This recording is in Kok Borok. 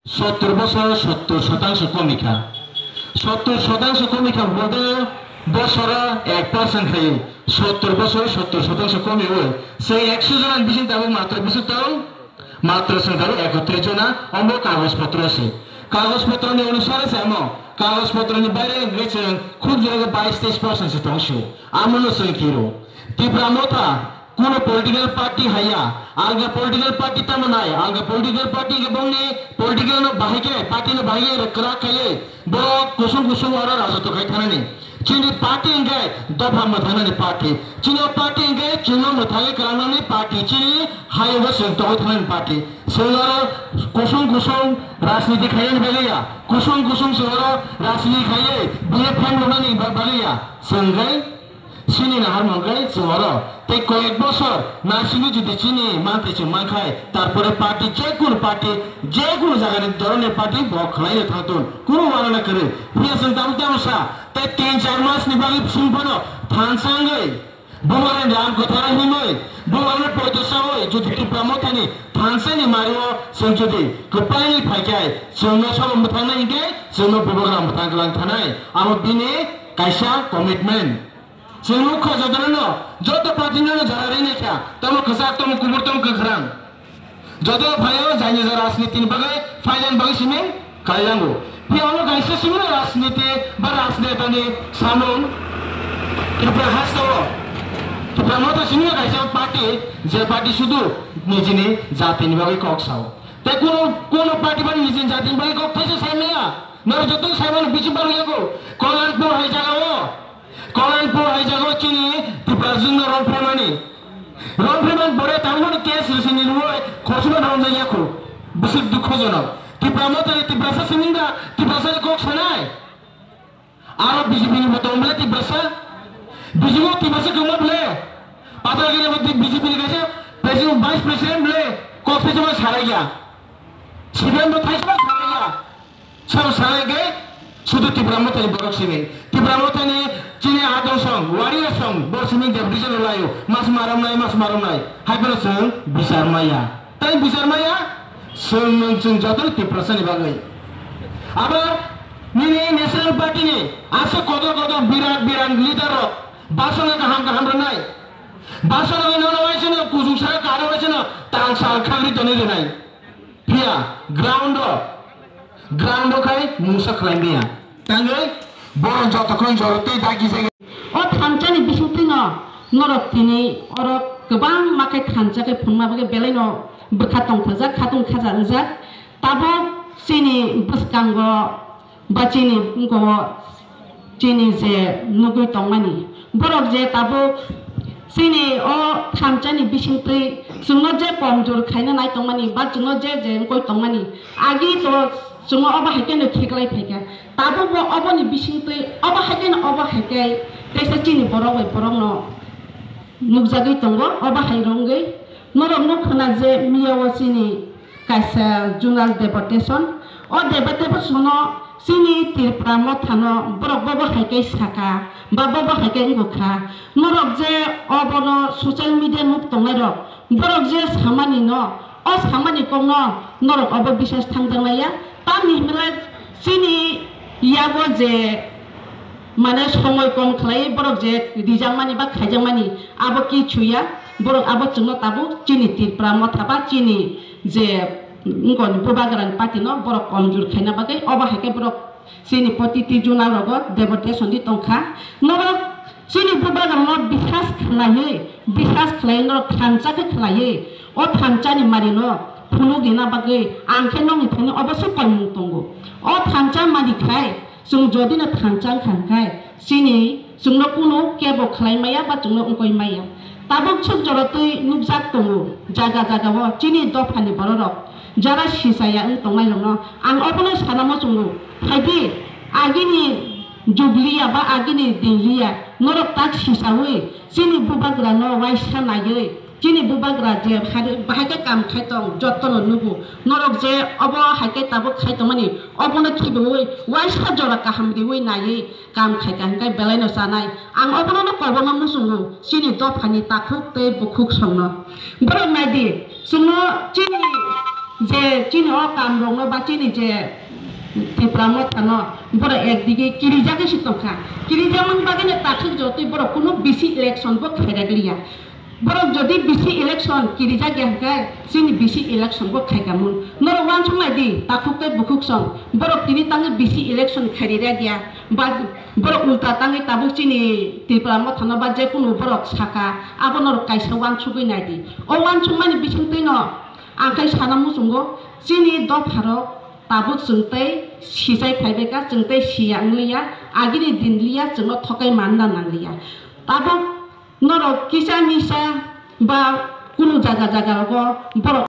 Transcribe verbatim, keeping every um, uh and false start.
Sottor bosor sottor sotangso komikha. Sottor sotangso komikha bolte bosoro ek percent khai sottor bosor sottor sotangso komiwi se ekso jona bising tabuk matro bising tong. Matro chwng tabuk ekotris jona, omo kagoj potro se. Kagoj potroni onusare se amo, kagoj potroni baire wngwi chwng khub jora khe bais teis percent se tong sio. Amono chwng kiro. Tipra Motha, kuno political party haiya, alga political party tamo nai, alga political party khe bongni political no bahai khe, party no bahai khe kwrak khaiwi, borok kusung kusung oro rajotw khai thanani. Chini party hwnkhe dopha mwthangnani party. Chini party hwnkhe chwngno mwthangwi kwlangnani party. Chini hayungo chwng tongwi thangnani party. Chwng oro kusung kusung rajniti khainani bagwi ya. Kusung kusung chwng oro rajniti khaiwi B F M rwnani ba-, bagwi ya. Chwng hwnkhe chini naharmung hwnkhe chwng oro. Tei koyek bosor naisingwi jodi chini mantri chwng mankhai, tarpore party, jekunu party, jekunu jagani dholni party bo khwlaino thangthun. Kunu uanana kwrwi. Phiya chwng tabuk tabuk sa. Tei tin char mas ni bagwi chwng phano thansa wngwi, bubagrani ram kwtharo himwi, bubagrani poito sawi, jodi Tipra Mothani thansa ni mario chwng jodi kwplai phaikhe, chwngno sabo mwthangna hinkhe, chwngno bubagra mwthang kwlang thanai. Abo bini kaisa commitment. Chwng nukha jotono, joto party no jara rinai kha, tamo kwchak, tamo kubur, tamo kwkhrang. Joto phaio jaini ja rajniti ni bagwi phainani bagwi simi kailango. Phiya omo kaisa simi rajniti ba rajneta ni samung. Tripura hasto o Tipra Motha simi kaisa party, je party sudu nijini jati ni bagwi kok sao. Tei kuno, kuno party ba nijini jati ni bagwi kok thaisa sai maya. Noro joto sai mano bisi bang yago. Kollanpur hai jaga o. Kollanpur hai jaga o chini Tipra jwngno romphemani. Romphemani pore tangmani case risini rwoi khosuma romjak yakho. Bisi dukhojonok. Tipra Motha ni Tiprasa sining da, Tiprasa ni kok sanai. Aro B J P ni bo tong bole Tiprasa. B J P o Tiprasa kwma bole. Patalgiri bo B J P ni kaisa president, vice president bole. Kok thaisa ma sarai ya. C P M bo thaisa ma sarai ya. Sabo sanai khe sudu Tipra Mothani borok simi. Tipra Mothani chini adong song, warrior song, bor simi deputation laio. Mas maram nai, mas maram nai. Hai phano chwng bichar maya. Tai bichar maya, chwng nwng chwng jotono Tiprasa ni bagwi. Abo nini National Party ni aswk kotor kotor birat birat leader rok basongo kaham kaham rwnai. Basongo nono waisano kuchuk saka karo waisano tangsal khagri tonwi rwnai. Phiya ground o, ground o khai mungsa khlai maya. Tangwi borok jotokhon jorotwi dagi jagwi. O thansa ni bisingtwi no norok tini oro kwbangma khe thansa khe phunukma bagwi belai no bwkha tongthajak, khatung khaja wngjak. Tabuk chini bwskango ba chini wngkho chini je nugwi tongmani, borok je tabuk chini o thansa ni bisingtwi chwngno je komjor khaina nai tongmani ba chwngno je je wngwi tongmani, agi to chwngno obo hai kheno khiklai phaikha. Tabuk bo oboni bisingtwi obo hai kheno obo hai khe teisa chini borok bai borokno nukjagwi tongo. Obo hai rwngwi norok nukha na je miya o chini kaisa zonal deputation. O deputation no chini Tipra Mothano borok bobo hai khe saka ba bobo hai khe wngkha. Norok je obono social media nuk tongnai rok, borok je samani no, o samani kokno norok obo biswas thangjaknai ya. Tamni hwnle chini yago je mane somoi kom khlai borok je rijakmani ba khaijakmani abo kichu ya. Borok abo chwngno tabuk chini Tipra Motha ba chini je wngkoni bubagrani party no borok komjor khaina bagwi obo hai khe borok chini protiti zonal rogo deputation di tongkha. Norok chini bubagrano biswas khlaiwi, biswas khlaiwi norok thansa khe khlaiwi o thansani marino phunuk rina bagwi ang khe nokni thani obo se koimung tongo. O thansa mani khai chwng jodi no thansa wngkha hwnkhe chini chwngno kunu kebo khlai maya ba chwngno wngkoi maya. Tabuk swk jora twi nukjak tongo jaga jaga o chini dophani bororok jara sisaya wng tongnai rokno ang obono sana muchungo. Phaidi agini jugliya ba agini dingliya norok tak sisawi chini bubagrano waisa naiwi chini bubagra je hari bahai khe kam khai tong jotono nugo. Norok je obo hai khe tabuk khai tongmani obono khibiwi waisa jora kaham riwi naiwi kam khaikha hwnkhe belaino chanai. Ang obono no koborno muchungo chini dophani takhuk tei bukhuk songno. Borok naidi chwngno chini Je chini o kamrokno ba chini je Tipra Mothano borok ekdige kirijagwi se tongkha. Kirijakmani bagwino takhuk jotoi borok kunu bisi election bo khairakliya. Borok jodi bisi election kirijak ya hwnkhe chini bisi election bo khaikamun. Norok uansuk nai di, takhuk tei bukhuk song. Borok tini tangwi bisi election khairirak ya. Ba borok ulta tangwi tabuk chini Tipra Mothano ba jekunu borok saka, abo norok kaisa uansugwi nai di. O uansukmani bisingtwino ang khai sana muchungo, chini dopharok tabuk chwng tei sijai phaibaikha, chwng tei siya wngliya, agini din liya, chwngno thokai manna nangliya. Tabuk norok kisa misa ba kunu jaga jaga rogo borok